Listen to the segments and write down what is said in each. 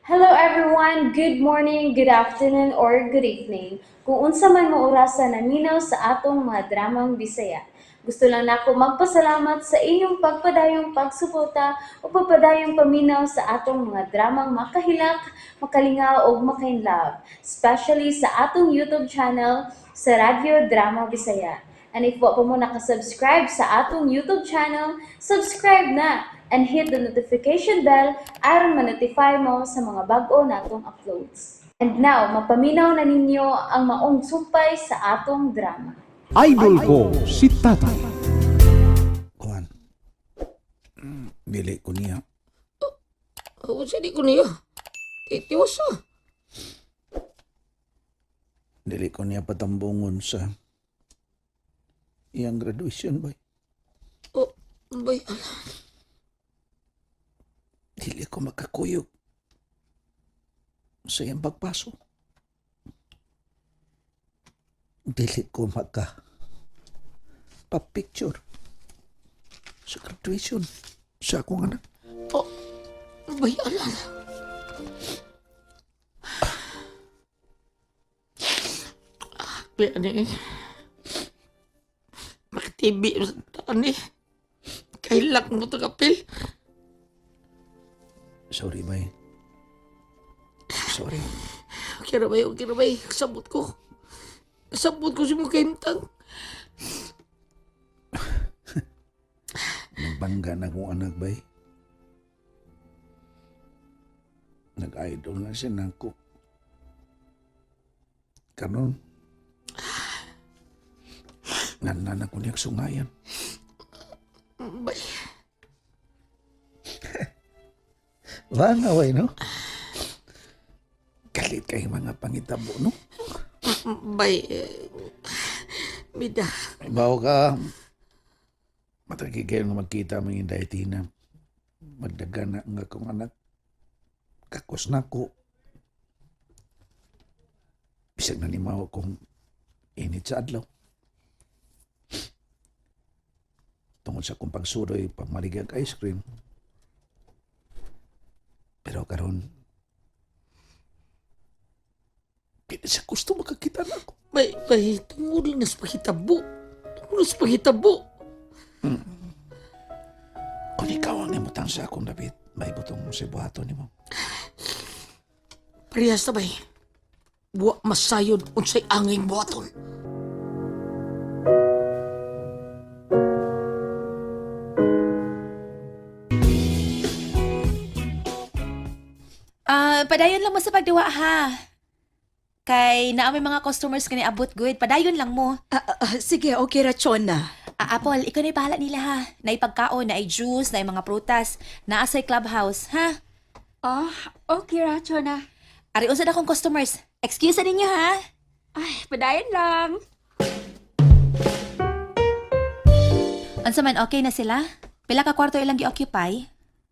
Hello everyone! Good morning, good afternoon, or good evening. Kung unsa man mo orasa naminaw sa atong mga dramang Bisaya. Gusto lang nako magpasalamat sa inyong pagpadayong pagsuporta o pagpadayong paminaw sa atong mga dramang makahilak, makalingaw ug makainlove, especially sa atong YouTube channel sa Radyo Drama Bisaya. And if wa pa mo nakasubscribe sa atong YouTube channel, subscribe na and hit the notification bell aron ma-notify mo sa mga bag-o natong uploads. And now, mapaminaw na ninyo ang maong sumpay sa atong drama. Idol ko si Tatay. Kuan. Dili ko niya. Unsa di ko niya? Titiwas ah. Dili ko niya patambungon sa iyang graduation bay. Oh, bay, Dili ko makakuyog sa iyang pagpaso. Dili ko maka pa-picture sa graduation sa akong anak. Oh, bay, alam. Bay, ano eh. Makatibi, ano eh. Kailak mo ito kapil. Sorry, bay. Sorry. Okay ra bay, okay ra bay. Kasabot ko. Kasabot ko si mo kahimtang. Nagbangga na akong anak, bay. Nag-idol na siya nako. Kanon, nanan ako niyang sungayan. Bay, Langaway, no? Galit kay mga pangitabo, no? bay, eh, bida. Bawo ka, matagigil nga magkita mga inday tina. Magdaga na nga akong anak. Kakos na ko. Bisag na nimaw akong init sa adlaw. Tungod sa akong pagsuroy, pagmaligag ice cream. Pero karon, di na siya gusto makakita na ako. Bay, bay, tungod na sa paghitabo. Tungod na sa paghitabo. Kung ikaw ang nimutang sa akong David, may butong si buhaton nimo. Parehas na bay. Wa masayod unsay anging buhaton. Ah, padayon lang mo sa pagduwa ha. Kay naa may mga customers kani abot good. Padayon lang mo. Sige, okay ra, Chona. Ah, Apple, ikaw na bahala nila ha. Naipagkaon, naay juice, naay mga prutas, naa sa clubhouse, ha? Ah, okay ra, Chona. Ari unsa na akong customers. Excuse na ninyo ha. Ay, padayon lang. Unsa man okay na sila? Pila ka kwarto ilang gi-occupy?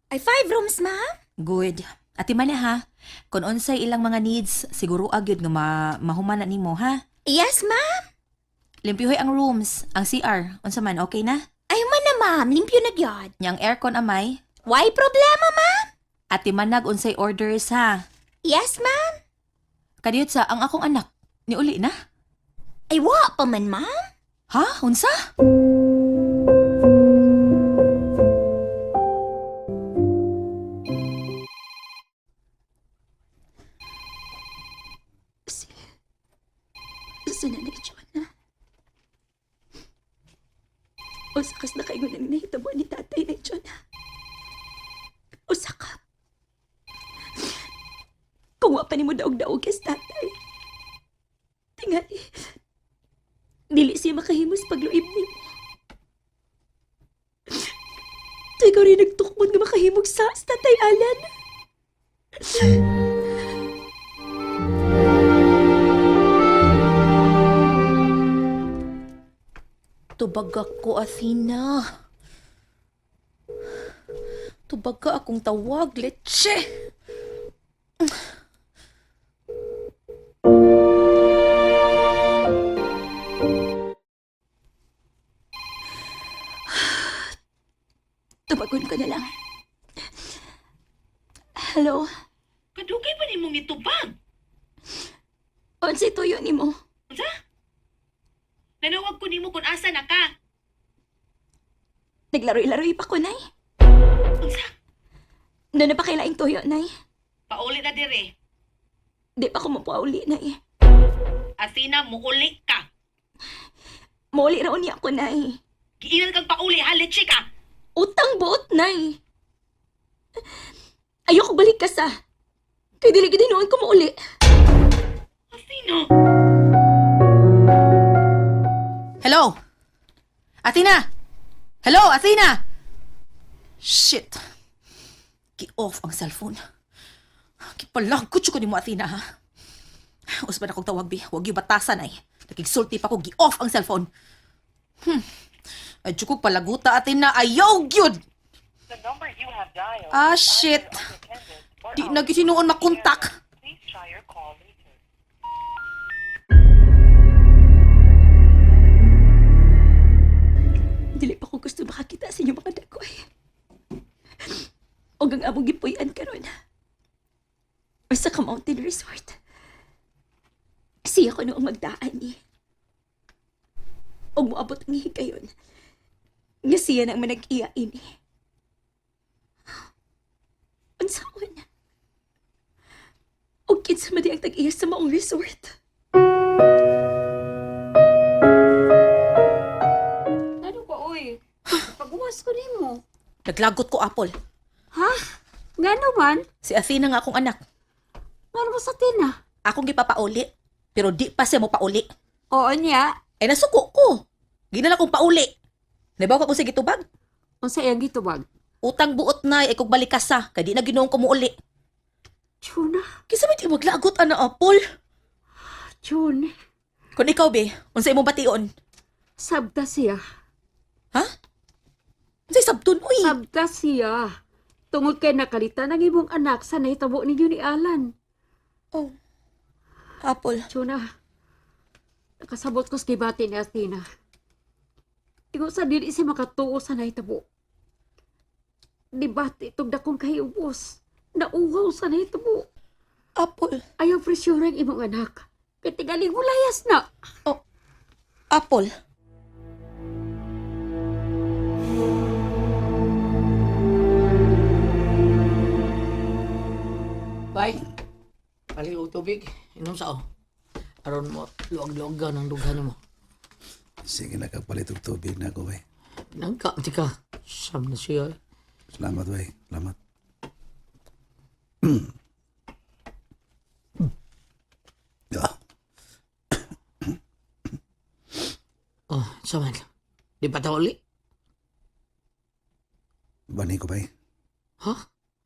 Ay, 5 rooms, ma'am. Good. Ati man na ha. Kung unsay ilang mga needs, siguro agyud nga mahuman na nimo ha. Yes, ma'am. Limpyohoy ang rooms, ang CR. Unsa man okay na? Ay, man na, ma'am. Limpyo na gyud. Nya ang aircon amay. Why problema, ma'am? Ati manag unsay orders ha. Yes, ma'am. Kadiyot sa ang akong anak. Niuli na? Ay, wa pa man, ma'am. Ha? Unsa? Si Nanay Chona. Usa kas nakaingon ang nahitabo ni tatay na Chona. Usa ka. Kung wa pa nimo daog-daog kas tatay. Tingali. Dili siya makahimos pagluib nimo. Ikaw rin nagtukmod nga makahimog sa tatay Alan. Tubag ako, Athena. Tubag ka akong tawag, leche. Tubagon ko na lang. Hello? Padugay imong nitubag? Unsay tuyo nimo? Unsa? Nanawag ko nimo kung asa na ka. Naglaroy-laroy pa ko, Nay. Unsa? Doon na pa kay laing tuyo, Nay. Pauli na dire. Di pa ko mapauli, Nay. Athena, muuli ka. Mauli raw niya ako, Nay. Giinan kang pauli ha, leche ka. Utang buot, Nay. Ayoko balik ka sa. Kay dili gid noon ko mauli. Athena. Hello? Athena! Hello, Athena! Shit! Ki-off ang cellphone. Kipalagkot ko ni mo, Athena, ha? Usban akong tawag, bi. Huwag yung batasan, ay. Nakigsulti pa ko, gi-off ang cellphone. Ay, kog palaguta, Athena. Ayaw, gyud! Ah, shit. Di na gyud sinuon makontak. Dili pa ko gusto makakita sa inyo mga dagoy. Og ang among gipuy-an karon. Usa ka mountain resort. Siya ko noong magdaan ni. Og moabot ang higayon. Nga siya nang manag-iya ini. Unsaon? Og kinsa man di ang tag-iya sa maong resort? Ano ka, oy? Pagawas ko nimo. Naglagot ko, Apple. Ha? Ngano man? Si Athena nga akong anak. Ngano ba sa tina? Akong gipapauli. Pero di pa siya mo pauli. Oo niya. Ay nasuko ko. Ginala kong pauli. Nabaw ka kung sige tubag. Unsa iyang gitubag? Utang buot na ay kog balikasa kay di na ginoong kumuuli. Chuna, Kinsa may di maglagot ana Apple? Chun. Kun ikaw be, unsa imong bation? Sabta siya. Ha? Unsay sabton uy? Sabta siya. Tungod kay nakalitan ang imong anak sa nahitabo ninyo ni Alan. Oh. Apple. Chuna, nakasabot ko sa gibati ni Athena. Ingon sa dili siya makatuo sa nahitabo. Dibati itong dakong kahiubos. Nauhaw sa nahitabo. Apple. Ayaw presyura ang imong anak. Kay tingaling mulayas na. Apple. Bay, palit og tubig. Inom sa o. Aron mo, luwag-luwag ka ng dughan mo. Sige na kagpalit og tubig na ako, bay. Nangka, tika. Sam na siya eh. Salamat, bay. Salamat. Ah, Oh, saman. Di pa ta uli? bani ko, bay. Ha?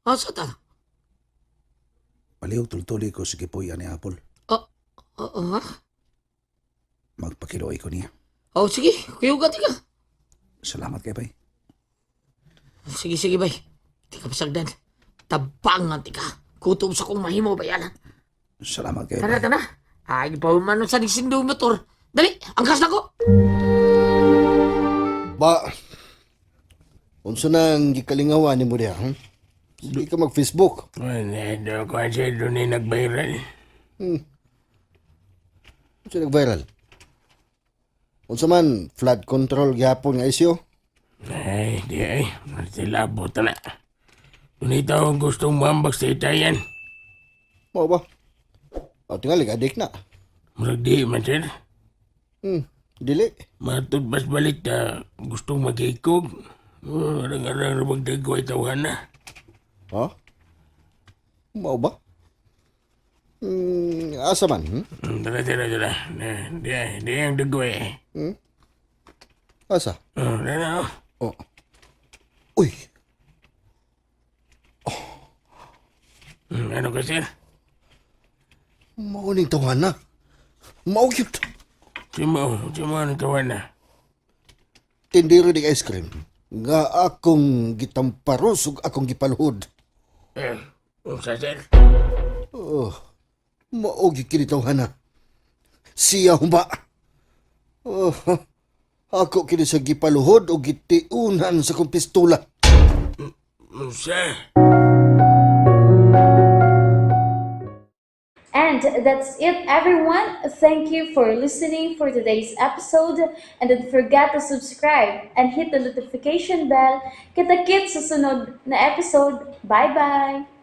Asa ta? Palihog tultuli ko sige po ni Apple. Oh, oh, oh, ha? Magpakiloy ko niya. Oh, sige. Kuyo ka, tika. Salamat kay bay. Sige, sige, bay. Tika pasagdan. Tabangan, tika. Kutob sa kong mahimo, bayanan. Salamat kay Tara, bay. tara. Ay, paumanon sa nagsindo motor. Dali, angkas na ko. Ba, unsa nang gikalingawan nimo diha, hmm? Sige ka mag-Facebook. Well, kasi doon ay nag-viral. Unsa nag-viral? Unsa man flood control gihapon nga isyu? Ay, di ay. Silabot na. Doon ito ang gustong mambag sa itayan. Mao ba? O tingali adik na. Murag di man, sir. Dili. Matod bas balik ta gustong magikog. Oh, arang-arang na magdagway tawahan na. Ha? Mao ba? Asa man? Hmm? Tara, tara, tara. Na, di ay, di ang dagway. Asa? Oh, na, oh. Oh. Uy, Ano ka, sir? mao ning tawahan na. Mao gyud. Simo, simo ang tawahan na. Tindero ni ice cream nga akong gitamparos ug akong gipaluhod. Eh, unsa, sir? Oh, mao gyud kini tawhana. Siya humba. Oh, ako kini sa gipaluhod o gitiunan sa kong pistola. Unsa? And that's it, everyone. Thank you for listening for today's episode. And don't forget to subscribe and hit the notification bell. Kita-kits sa sunod na episode. Bye-bye!